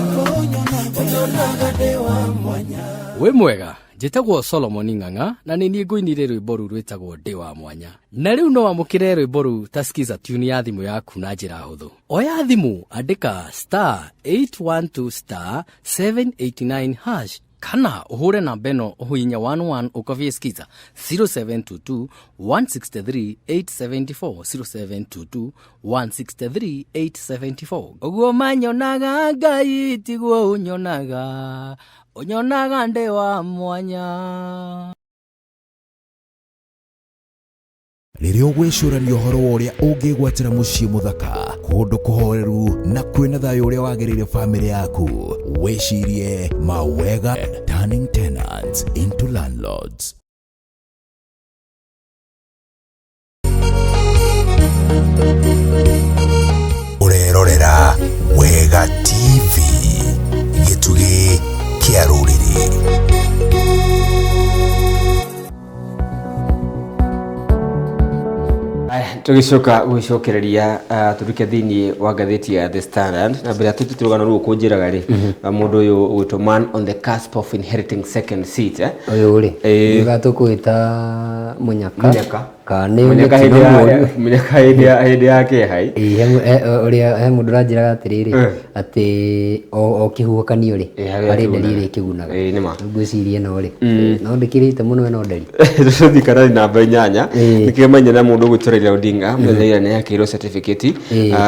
ũnyonaga ndĩ wa mwanya. Wĩ mwega, njĩtagwo Solomon Ng'ang'a na nĩ niĩ ngũinire rwĩmbo rũu rwĩtagwo Ndĩ wa Mwanya. Na rĩu no wamũkĩre rwĩmbo rũu ta Skiza tune ya thimũ yaku na njĩra hũthũ. Oya thimũ, andĩka *812*789# kana ũhũre namba ĩno ũhihinye 11 ũkobie Skiza 0722 163 874, 0722 163 874. Ũguo manyonaga Ngai tiguo ũnyonaga, ũnyonaga ndĩ wa mwanya. Rĩrĩa ũgwĩcũrania ũhoro wa ũrĩa ũngĩgwatĩra mũciĩ mũthaka, kũndũ kũhoreru na kwĩna thayũ ũrĩa wagĩrĩire bamĩrĩ yaku, wĩcirie Mawega, turning tenants into landlords. Ũrerorera Wega TV, gĩtugĩ kĩa rũrĩrĩ. Tũgĩcoka gũgĩcokereria, tũrike thĩinĩ wa ngathĩti ya The Standard, na mbere ya tũtĩte rũgano rũu kũnjĩraga rĩ, mũndũ ũyũ ũgwĩtwo man on the cusp of inheriting second seat, Ũyũ rĩ, ndiuga tũkwĩta Mũnyaka. Mũnyaka. Kana nĩ Mũnyaka mũtino hĩndĩ ya mũũru. mũnyaka hĩndĩ ya kĩeha ĩ. Ĩĩ, ũrĩa he mũndũ ũranjĩraga atĩrĩrĩ, atĩ o kĩhuhũkanio rĩ, Ĩĩ, harĩ harĩ nderi ĩkĩgunaga. ĩrĩa ĩkĩgunaga. Ĩĩ, nĩ ma. Ngwĩciria ĩno rĩ, no ndĩkĩrĩte mũno ĩno nderi. Tũthiĩ karani namba 8. Ĩĩ. Nĩkĩo na mũndũ ũgwĩtwo Raila Odinga mũthenya ira nĩ yakĩirwo certificate,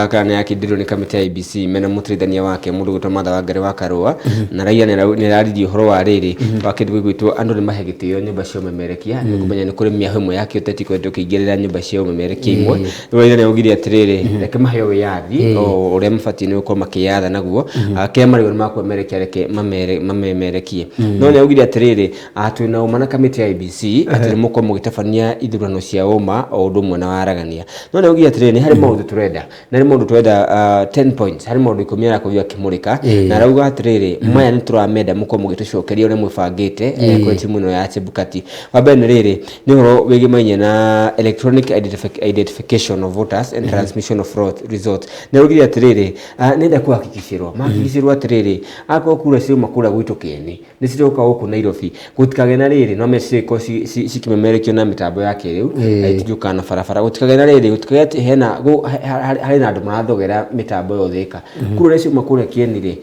kana nĩ yakĩndirwo nĩ kamĩtĩ ya IEBC mena mũteithania wake mũndũ ũgwĩtwo Martha Wangari wa Karũa. Na Raila nĩ araririe ũhoro wa rĩrĩ wa kĩndũ gĩgwĩtwo andũ nĩ mahe gĩtĩo nyũmba cia ũmemerekia, nĩ kũmenya nĩ kũrĩ mĩaho ĩmwe ya kĩũteti ĩkoretwo ĩkĩingĩrĩra nyũmba cia ũmemerekia imwe. Rĩu Raila nĩ augire atĩrĩrĩ, reke maheo wĩyathi o ũrĩa mabatiĩ nĩ gũkorwo makĩyatha naguo. Kĩrĩa marĩo nĩ makũmemerekia, reke mamemerekie. No nĩ augire atĩrĩrĩ, twĩna ũma na kamĩtĩ ya IEBC atĩ nĩ mũkorwo mũgĩtabania ithurano cia ũma o ũndũ ũmwe na waragania. No nĩ augire atĩrĩrĩ, nĩ harĩ maũndũ tũrenda, na nĩ maũndũ tũrenda, 10 points, harĩ maũndũ 10 arakorirwo akĩmũrĩka. Na arauga atĩrĩrĩ, maya nĩ tũramenda mũkorwo mũgĩtũcokeria ũrĩa mwĩbangĩte, kũrĩ timu ĩno ya Chebukati. Wa mbere nĩ rĩrĩ, nĩ ũhoro wĩgĩmainie na electronic identification of voters and transmission of results. Nĩ araugire atĩrĩrĩ, nenda kũhakikicĩrwo mahakikicĩrwo atĩrĩrĩ, akorwo kura ciauma kũrĩa gwitũ kĩeni nĩ ciroka gũkũ Nairobi, gũtikagĩe na rĩrĩ no mecikorwo cikĩmemerekio na mĩtambo ya kĩrĩu itiũkaga na barabara, gũtikagĩe na rĩrĩ, gũtikagĩe atĩ hena harĩ na andũ marathogera mĩtambo yothe ĩka kura iria ciauma kũrĩa kĩeni rĩ,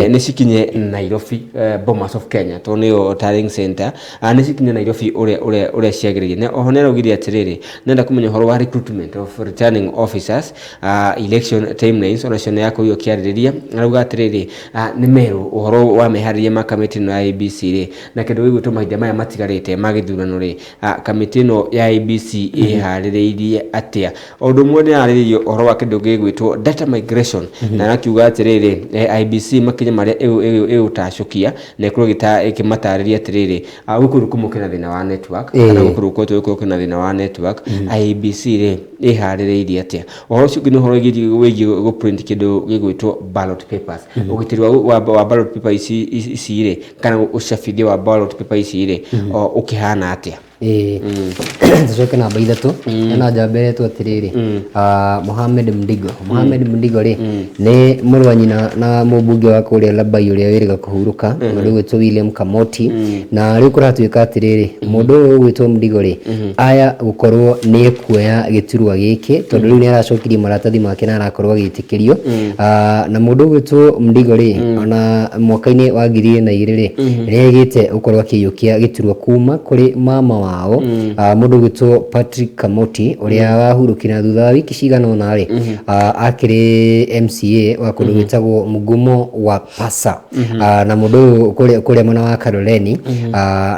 nĩ cikinye Nairobi, Bomas of Kenya, tondũ nĩyo tallying center, nĩ cikinye Nairobi ũrĩa ciagĩrĩire. Na oho nĩ araugire atĩrĩrĩ, nenda kũmenya ũhoro wa recruitment of returning officers, election timelines, onacio nĩ yakorirwo ĩkĩarĩrĩria. Arauga atĩrĩrĩ, nĩ merũ ũhoro wa meharĩria ma kamĩtĩ ĩno ya IEBC rĩ, na kĩndũ gĩgwĩtwo mahinda maya matigarĩte ma gĩthurano rĩ, kamĩtĩ ĩno ya IEBC ĩharĩrĩirie atĩa. O ũndũ ũmwe nĩ ararĩrĩirie ũhoro wa kĩndũ gĩgwĩtwo data migration, na arakiuga atĩrĩrĩ, IEBC makinya marĩa ĩgũtacũkia na ĩkorwo ĩkĩmatarĩria atĩrĩrĩ, gũkũ rĩu kũmwe kwĩna thĩna wa network, kana gũkũ rĩu gwitũ gũkorwo kwĩna thĩna wa network, IEBC rĩ ĩharĩrĩirie atĩa. Ũhoro ũcio ũngĩ nĩ ũhoro wĩgiĩ gũ print kĩndũ gĩgwĩtwo ballot papers, ũgitĩri wa ballot paper ici rĩ, kana ũcabithia wa ballot paper ici rĩ, ũkĩhana atĩa. Ĩĩ, tucoke namba 3, hena njamba ĩretwo atĩrĩrĩ, Mohamed Mdigo. Mohamed Mdigo rĩ, nĩ mũrũ wa nyina na mũmbunge wa kũrĩa Labai ũrĩa wĩrĩga kũhurũka, mũndũ ũgwĩtwo William Kamoti. Na rĩu kũratuĩka atĩrĩrĩ, mũndũ ũyũ ũgwĩtwo Mdigo rĩ, aya gũkorwo nĩ ekuoya gĩturwa gĩkĩ, tondũ rĩu nĩ aracokirie maratathi make na arakorwo agĩtĩkĩrio. Na mũndũ ũgwĩtwo Mdigo rĩ, ona mwaka-inĩ wa 2002 rĩ, nĩ agĩte gũkorwo akĩiyũkia gĩturwa kuma kũrĩ mama wao, mũndũ ũgwĩtwo Patrick Kamoti, ũrĩa wahurũkire na thutha wa wiki cigana ũna rĩ, akĩrĩ MCA wa kũndũ gwĩtagwo Mugumo wa Pasa. Na mũndũ ũyũ kũrĩa mwena wa Kaloleni.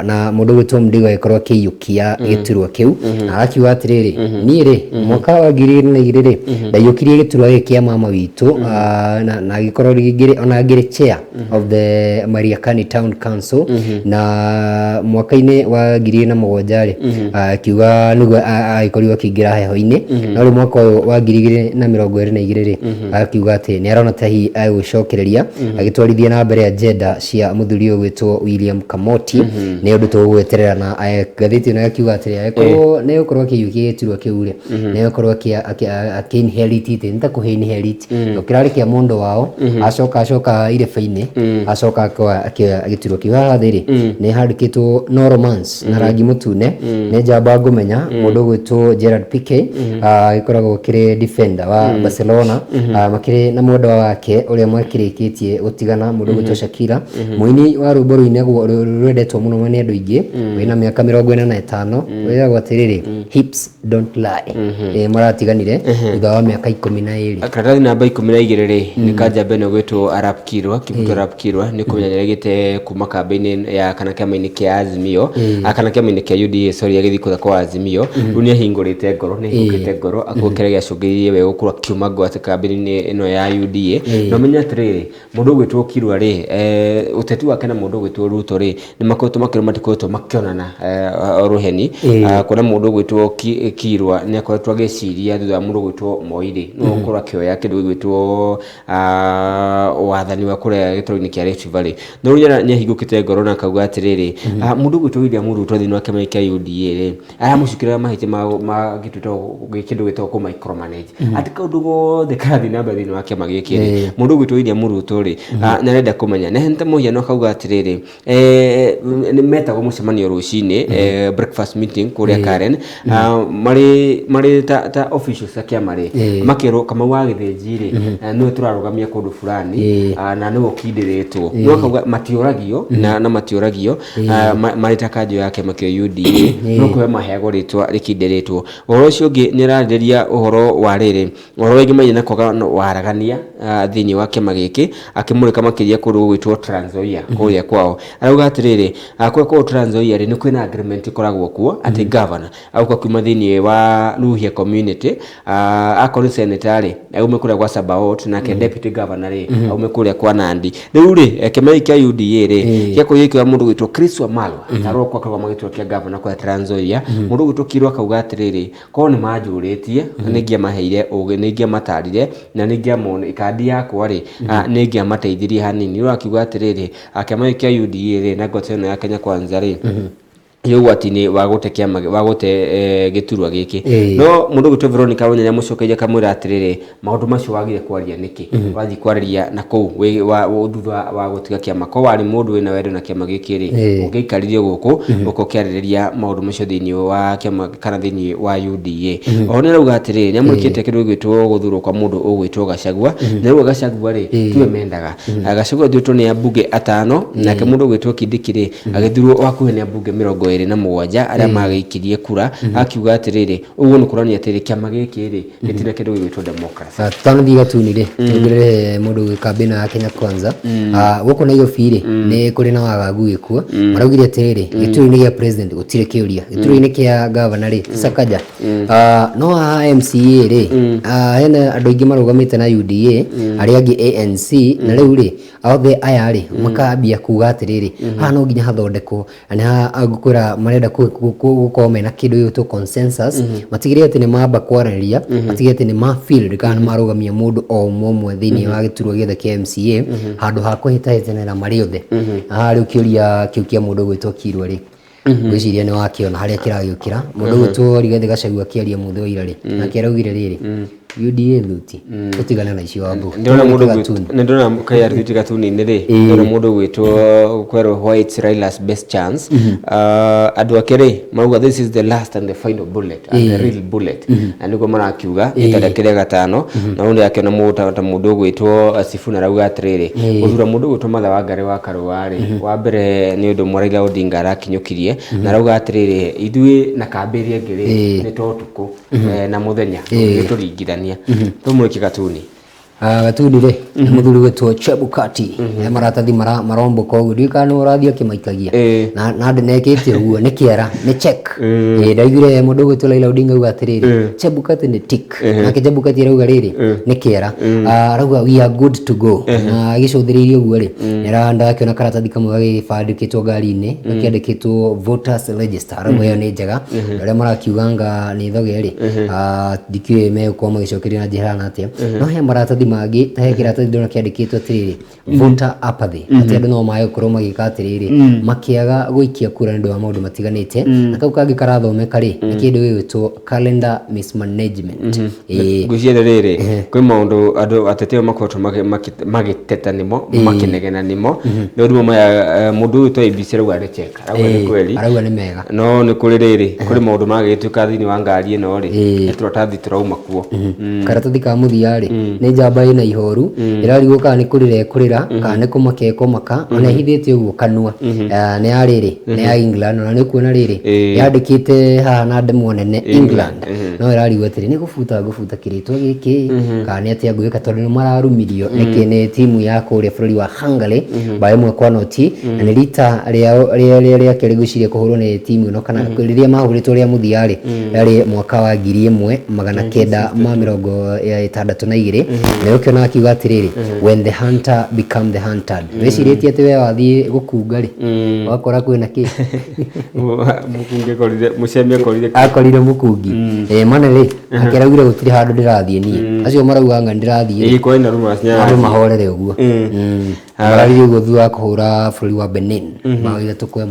Na mũndũ ũgwĩtwo Mdigo agĩkorwo akĩiyũkia gĩturwa kĩu, na agakiuga atĩrĩrĩ, niĩ rĩ, mwaka wa 2002 rĩ, ndaiyũkirie gĩturwa gĩkĩ kĩa mama witũ, na agĩkorwo ona ngĩrĩ chair of the Mariakani Town Council. Na mwaka-inĩ wa 2007 rĩ, akiuga nĩguo agĩkorirwo akĩingĩra heho-inĩ. No rĩu mwaka ũyũ wa 2022 rĩ, akiuga atĩ nĩ arona ta hihi agũcokereria agĩtwarithia na mbere agenda cia mũthuri ũyũ gwĩtwo William Kamoti. Nĩ ũndũ tũgweterera. Na ngathĩti ĩno yakiuga atĩrĩ, angĩkorwo nĩ egũkorwo akĩiyũkia gĩturwa kĩu rĩ, nĩ egũkorwo akĩ-inherit, nĩ ta kũhe inherit to kĩrarĩ kĩa mũndũ wao, acoka ireba-inĩ, acoka akĩoya gĩturwa kĩu. Haha thĩ rĩ, nĩ handĩkĩtwo "No romance" na rangi mũtune. Nĩ njamba ngũmenya, mũndũ ũgwĩtwo Gerard Piqué, agĩkoragwo akĩrĩ defender wa Barcelona, makĩrĩ na mwendwa wake ũrĩa makĩrĩkĩtie gũtigana, mũndũ ũgwĩtwo Shakira, mũini wa rwĩmbo rũinagwo rwendetwo mũno nĩ andũ aingĩ, wĩna mĩaka 45, wĩragwo atĩrĩrĩ, "Hips Don't Lie". Maratiganire thutha wa mĩaka 12. Karatathi namba 12 rĩ, nĩ kanjamba ĩno gwĩtwo Arap Kirwa, Kipruto Arap Kirwa. Nĩ kũmenya nĩaregete kuma kambĩ-inĩ ya kana kĩama-inĩ kĩa Azimio, kana kĩama-inĩ kĩa UDA, sorry, agĩthiĩ kũrĩa kwa Azimio. Rĩu nĩ ahingũrĩte ngoro, nĩ ahingũkĩte ngoro akuo kĩrĩa gĩacũngĩrĩirie we gũkorwo akiuma ngoro atĩ kambĩ-inĩ ĩno ya UDA. Na ũmenye atĩrĩrĩ, mũndũ ũgwĩtwo Kirwa rĩ, ũteti wake na mũndũ ũgwĩtwo Ruto rĩ, nĩ makoretwo makĩrwo matikoretwo makĩonana rũheni. Kuona mũndũ ũgwĩtwo Kirwa nĩ akoretwo agĩciria thutha wa mũndũ ũgwĩtwo Moi rĩ, no gũkorwo akĩoya kĩndũ gĩgwĩtwo wathani wa kũrĩa gĩtarũ-inĩ kĩa Rift Valley. No rĩu nĩ ahingũkĩte ngoro na akauga atĩrĩrĩ, mũndũ ũgwĩtwo William Ruto thĩinĩ wa kĩama kĩa UDA rĩ, aramũcukĩra mahĩtia ma gĩtwĩtagwo kĩndũ gĩtagwo kũ micromanage, atĩ kaũndũ gothe karathiĩ na mbere thĩinĩ wa kĩama gĩkĩ rĩ, mũndũ ũgwĩtwo William Ruto rĩ, nĩ arenda kũmenya. Na nĩ ta mũhiano akauga atĩrĩrĩ, nĩ metagwo mũcemanio rũcinĩ, breakfast meeting kũrĩa Karen, marĩ ta officials a kĩama rĩ, makerwo Kamau wa Gĩthĩnji rĩ, nĩwe tũrarũgamia kũndũ fulani, na nĩwe ũkindĩrĩtwo. No akauga matiũragio na matiũragio, marĩ ta kanjũ ya kĩama kĩa UDA, no kũhe maheagwo rĩtwa rĩkindĩrĩtwo. Ũhoro ũcio ũngĩ nĩ ararĩrĩria ũhoro wa rĩrĩ, ũhoro wĩgiĩ na kwaga waragania thĩinĩ wa kĩama gĩkĩ, akĩmũrĩka makĩria kũndũ gũgwĩtwo Trans Nzoia kũrĩa kwao. Arauga atĩrĩrĩ, kũrĩa kwao Trans Nzoia rĩ, nĩ kwĩna agreement ĩkoragwo kuo atĩ governor auka kuma thĩinĩ wa Luhya community, akorwo nĩ senator rĩ, aume kũrĩa gwa Sabaot, nake deputy governor rĩ, aume kũrĩa kwa Nandi. Rĩu rĩ, kĩama gĩkĩ kĩa UDA rĩ, gĩakorwo gĩkĩoya mũndũ ũgwĩtwo Chris Wamalwa tarwo kwa kĩrũgamo gĩturwa kĩa governor kũrĩa Trans Nzoia. Mũndũ ũgwĩtwo Kirwa akauga atĩrĩrĩ, korwo nĩ manjũrĩtie, nĩ ingĩamaheire ũgĩ, nĩ ingĩamatarire na nĩ ingĩamona kandi yakwa rĩ, nĩ ingĩamateithirie hanini. Rĩu akiuga atĩrĩrĩ, kĩama gĩkĩ kĩa UDA rĩ, na ngwatanĩro ya Kenya Kwanza rĩ, ĩ ũgwati-inĩ wa gũte kĩama, wa gũte gĩturwa gĩkĩ. No mũndũ ũgwĩtwo Veronica Wanyanya amũcokeirie akamwĩra atĩrĩrĩ, maũndũ macio wagire kwaria nĩkĩ? Wathiĩ kwarĩria na kũu thutha wa gũtiga kĩama, ko warĩ mũndũ wĩna wendo na kĩama gĩkĩ rĩ, ũngĩaikarire gũkũ ũka ũkĩarĩrĩria maũndũ macio thĩinĩ wa kĩama kana thĩinĩ wa UDA. Oho nĩ arauga atĩrĩrĩ, nĩ amũrĩkĩte kĩndũ gĩgwĩtwo gũthurwo kwa mũndũ ũgwĩtwo Gachagua, na rĩu Gachagua rĩ, tiwe mendaga. Gachagua athurĩtwo nĩ ambunge 5, nake mũndũ ũgwĩtwo Kindiki rĩ, agĩthurwo hakuhĩ nĩ ambunge 27 arĩa magĩikirie kura, akiuga atĩrĩrĩ, ũguo nĩ kuonania atĩrĩ, kĩama gĩkĩ rĩ, gĩtirĩ kĩndũ gĩgwĩtwo democracy. Tũtanathiĩ gatuni rĩ, tuongerere mũndũ gwĩ kambĩ ya Kenya Kwanza. Gũkũ Nairobi rĩ, nĩ kũrĩ na wagagu wĩkuo. Maraugire atĩrĩrĩ, gĩturwa-inĩ gĩa president gũtirĩ kĩũria, gĩturwa-inĩ kĩa governor rĩ, ti Sakaja. No haha MCA rĩ, hena andũ aingĩ marũgamĩte na UDA, arĩa angĩ ANC, na rĩu rĩ, othe aya rĩ, makambia kuga atĩrĩrĩ, haha no nginya hathondekwo, na nĩ haha ngũkwĩra marenda gũkorwo mena kĩndũ gĩgwĩtwo consensus, matigĩrĩre atĩ nĩ mamba kwaranĩria, matigĩrĩre atĩ nĩ ma field kana nĩ marũgamia mũndũ o ũmwe ũmwe thĩinĩ wa gĩturwa gĩothe kĩa MCA, handũ ha kũhĩtahĩtanĩra marĩ othe. Haha rĩu kĩũria kĩu kĩa mũndũ ũgwĩtwo Kirwa rĩ, ngwĩciria nĩ wakĩona harĩa kĩragĩũkĩra. Mũndũ ũgwĩtwo Rigathĩ Gachagua akĩaria mũthĩ wa ira rĩ, nake araugire rĩrĩ, UDA thuti tũtigane na icio Wambu. Ndĩrona mũndũ Gatuni. Nĩ ndĩrona KRT gatuni-inĩ rĩ, ndĩrona mũndũ ũgwĩtwo kwerwo why it's Raila's best chance. Andũ ake rĩ, marauga this is the last and the final bullet and the real bullet, na nĩguo marakiuga itarĩ kĩrĩa gatano. Na ũndũ akĩona mũndũ ta mũndũ ũgwĩtwo Sifuna arauga atĩrĩrĩ, gũthura mũndũ ũgwĩtwo Martha Wangari wa Karũa rĩ, wa mbere nĩ ũndũ ũmwe Raila Odinga arakinyũkirie, na arauga atĩrĩrĩ, ithuĩ na kambĩ ĩrĩa ĩngĩ rĩ, nĩ ta ũtukũ na mũthenya, tũringithania tũmũrĩkie gatuni. Gatuni rĩ, nĩ mũthuri gwĩtwo Chebukati, he maratathi maromboka ũguo, ndiũĩ kana nĩ ũrathiĩ akĩmaikagia, na nekĩte ũguo nĩ kĩara, nĩ check. Ndaiguire mũndũ ũgwĩtwo Raila Odinga auga atĩrĩrĩ, Chebukati nĩ tick, nake Chebukati arauga rĩrĩ nĩ kĩara. Arauga we are good to go, na agĩcũthĩrĩirie ũguo rĩ, nĩ ndakĩona karatathi kamwe gagĩbandĩkĩtwo ngari-inĩ, gakĩandĩkĩtwo voters register, arauga ĩyo nĩ njega. Arĩa marakiuga anga nĩ thoge rĩ, ndikĩũĩ megũkorwo magĩcokeria na njĩra ĩhana atĩa. No he maratathi mangĩ, ta he kĩratathi ndĩrona kĩandĩkĩtwo atĩrĩrĩ, voter apathy, atĩ andũ no mage gũkorwo magĩka atĩrĩrĩ, makĩaga gũikia kura nĩ ũndũ wa maũndũ matiganĩte. Na kau kangĩ karathomeka rĩ, nĩ kĩndũ gĩgwĩtwo calendar mismanagement. Ngwĩciria rĩrĩ, kwĩ maũndũ andũ ateti aya makoretwo magĩteta nĩmo, makĩnegena nĩmo, nĩ ũndũ maya mũndũ ũyũ twa ABC arauga nĩ check, arauga nĩ kweli, arauga nĩ mega. No nĩ kũrĩ rĩrĩ, kũrĩ maũndũ magĩgĩtuĩka thĩinĩ wa ngari ĩno rĩ, nĩ tũratathi tũrauma kuo. Karatathi ka mũthia rĩ, nĩ njamba ĩna ihoru, ĩrarigwo kana nĩ kũrĩra ĩkũrĩra kana nĩ kũmaka ĩkũmaka, ona ĩhithĩte ũguo kanua. Nĩ ya rĩrĩ, nĩ ya England, ona nĩ ũkuona rĩrĩ, yandĩkĩte haha na ndemwa nene England, no ĩrarigwo atĩrĩ, nĩ gũbuta ngũbuta kĩrĩtwa gĩkĩ kana nĩ atĩa ngwĩka, tondũ nĩ mararumirio nĩ timu ya kũrĩa bũrũri wa Hungary 1-0, na nĩ rita rĩa kerĩ ngwĩciria kũhũrwo nĩ timu ĩno, kana rĩrĩa mahũrĩtwo rĩa mũthia rĩ, rĩarĩ mwaka wa 1962. Na ũkĩona akiuga atĩrĩrĩ, when the hunter become the hunted. Wĩcirĩtie atĩ we wathiĩ gũkunga rĩ, wakora kwĩna kĩ? Mũkungi akorire, mũcemi akorire akorire mũkungi. Mana rĩ, akĩraugire gũtirĩ handũ ndĩrathiĩ niĩ. Acio marauga anga ndĩrathiĩ Ĩĩ, kwarĩ na rumors nĩ andũ mahorere ũguo. Mararirie ũguo thutha wa kũhũra bũrũri wa Benin bao 3-1.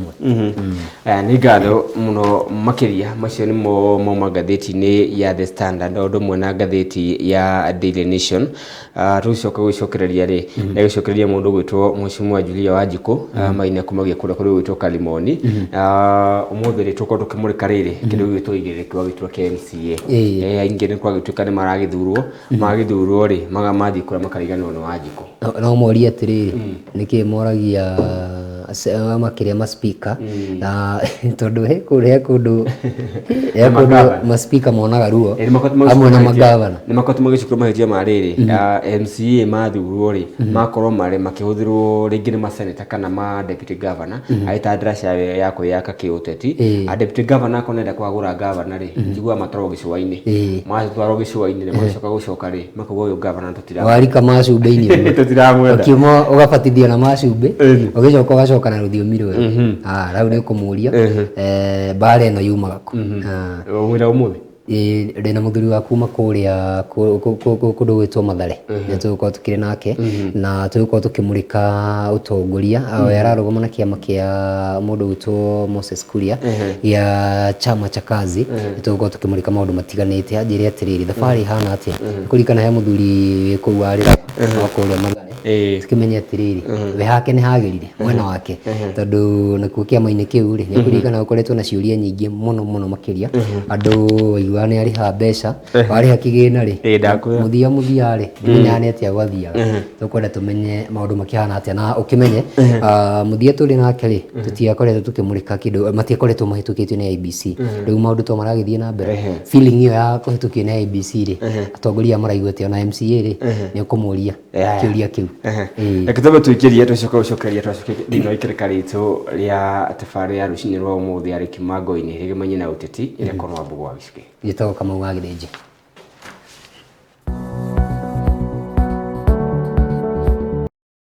Aya, nĩ ngatho mũno makĩria. Macio nĩmo mauma ngathĩti-inĩ ya The Standard o ũndũ ũmwe na ngathĩti ya Daily Nation. Tũgĩcoka gũcokereria rĩ, nĩ gũcokereria mũndũ gwĩtwo Mheshimiwa Julia Wanjikũ, maina kumagia kũrĩa kũrĩ gwĩtwo Kalimoni. Ũmũthĩ rĩ, tũkorwo tũkĩmũrĩka rĩrĩ kĩndũ gĩgwĩtwo igĩrĩki wa gĩturwa kĩa MCA. Aingĩ nĩ kwagĩtuĩka nĩ maragĩthurwo, magĩthurwo rĩ, mathiĩ kũrĩa makariganĩrwo nĩ Wanjikũ. No morie atĩrĩrĩ, nĩkĩ moragia makĩria ma speaker, na tondũ he kũndũ he kũndũ he kũndũ ma speaker monaga ruo hamwe na magavana. Nĩ makoretwo magĩcukĩrwo mahĩtia ma rĩrĩ, MCA mathurwo rĩ, makorwo marĩ makĩhũthĩrwo rĩngĩ nĩ maseneta kana ma deputy governor, arĩ ta ndaraca ya kwĩyaka kĩũteti. A deputy governor akorwo nĩarenda kwagũra governor rĩ, njiguaga matwaragwo gĩcũa-inĩ. Matwarwo gĩcũa-inĩ rĩ, magacoka gũcoka rĩ, makauga ũyũ governor tũtira Warika macumbĩ-inĩ ũguo. Tũtiramwenda. Ũkiuma ũgabatithio na macumbĩ, ũgĩcoka ũgacoka na rũthiomi rwerũ. Ah, rĩu nĩ ũkũmũria mbara ĩno yumaga kũ? Ah. Wĩra ũmũthĩ. Ĩĩ, ndĩna mũthuri wa kuma kũrĩa kũndũ gwĩtwo Mathare, nĩ tũgũkorwo tũkĩrĩ nake na tũgũkorwo tũkĩmũrĩka ũtongoria. We ararũgama na kĩama kĩa mũndũ gwĩtwo Moses Kuria gĩa Chama cha Kazi. Nĩ tũgũkorwo tũkĩmũrĩka maũndũ matiganĩte, anjĩre atĩrĩrĩ, thabarĩ ĩhana atĩa, kũririkana he mũthuri wĩ kũu warĩraga wa kũrĩa Mathare, tũkĩmenye atĩrĩrĩ, we hake nĩ hagĩrire mwena wake, tondũ nakuo kĩama-inĩ kĩu rĩ, nĩ kũririkana gũkoretwo na ciũria nyingĩ mũno mũno makĩria. Andũ waiguaga nĩ arĩha mbeca, warĩha kĩgĩna rĩ, Ĩĩ, ndakwĩra. Mũthia mũthia rĩ, ndimenyaga nĩ atĩa gwathiaga. Tũkwenda tũmenye maũndũ makĩhana atĩa na ũkĩmenye mũthia tũrĩ nake rĩ, tũtiakoretwo tũkĩmũrĩka kĩndũ, matiakoretwo mahĩtũkĩtio nĩ IEBC. Rĩu maũndũ to maragĩthiĩ na mbere, feeling ĩyo ya kũhĩtũkio nĩ IEBC rĩ, atongoria aya maraigua atĩa? Ona MCA rĩ, nĩ ũkũmũria kĩũria kĩu. Ĩĩ. Reke twambe tũikĩrie, tũcoke gũcokereria twacoke thĩinĩ wa ikereka ritũ rĩa tabarĩra ya rũcinĩ rwa ũmũthĩ ya Rĩkimango-inĩ rĩgemainie na ũteti ĩrĩa korwo wa Mbũgũ wa Gĩcukĩ. Njĩtagwo Kamau wa Gĩthĩnji.